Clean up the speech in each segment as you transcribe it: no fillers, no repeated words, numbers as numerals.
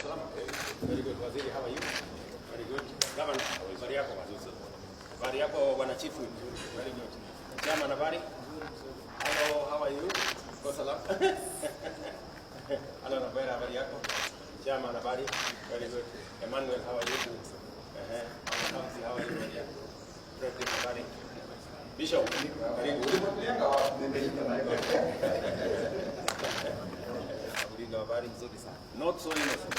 Salama. Very good. Waziri, how are you? Very good. Governor, habari yako? Habari yako, Bwana Chifu? Very good. Chairman, habari? Hello, how are you? Uko salama? Hello, Nabera, habari yako? Chairman, habari? Very good. Emmanuel, how are you? Mama Kamsi, how are you? Habari yako? Frederick, habari? Bishop, karibu. Ulipoteanga wapi? Nimeita na hiyo. Ulinga, habari? Nzuri sana. Not so innocent.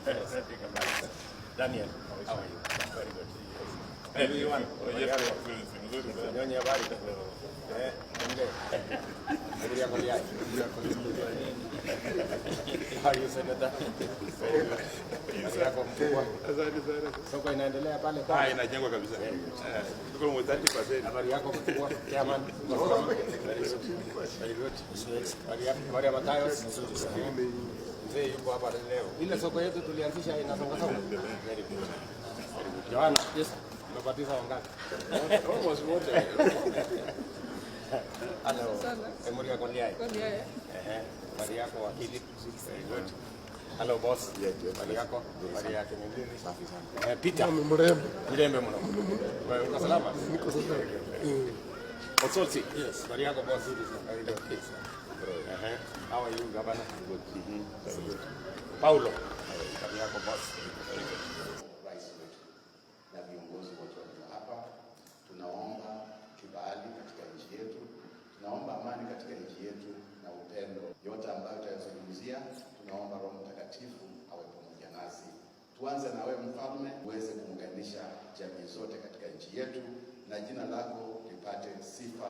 Frederick, habari? Daniel, how are you? Very good. Hey, you want? Nyonyi, habari? Eh, ongea. Habari yako liai? How are you, Senator? Very good. Habari yako, mkubwa? Asante sana. Soko inaendelea pale Ah, pale. Inajengwa kabisa. Eh, tuko mo 30%. Habari yako, mkubwa? Chairman. Very good. Very good. Habari ya Mathayo? Mzee yuko hapa leo. Ile soko yetu tulianzisha inasonga songa. Very good. Very good. Johanna, yes. Umebatiza wangapi? Almost wote. Hello. Emuri yako liai. Ehe. Habari yako, wakili? Very good. Hello, boss. Habari yako? Habari yake ni safi sana. Eh, Peter. Mrembo. Mrembe mno. Wewe uko salama? Niko sasa. Otsotsi. Yes. Habari yako, boss? Very good. Ehe. How are you, Governor? Good. Very good. Paulo. Habari yako, boss? Very good. Rais wetu na viongozi wote walio hapa, tunaomba kibali katika nchi yetu, tunaomba amani katika nchi yetu na upendo. Yote ambayo tutayazungumzia, tunaomba Roho Mtakatifu awe pamoja nasi. Tuanze na wewe mfalme, uweze kuunganisha jamii zote katika nchi yetu na jina lako lipate sifa.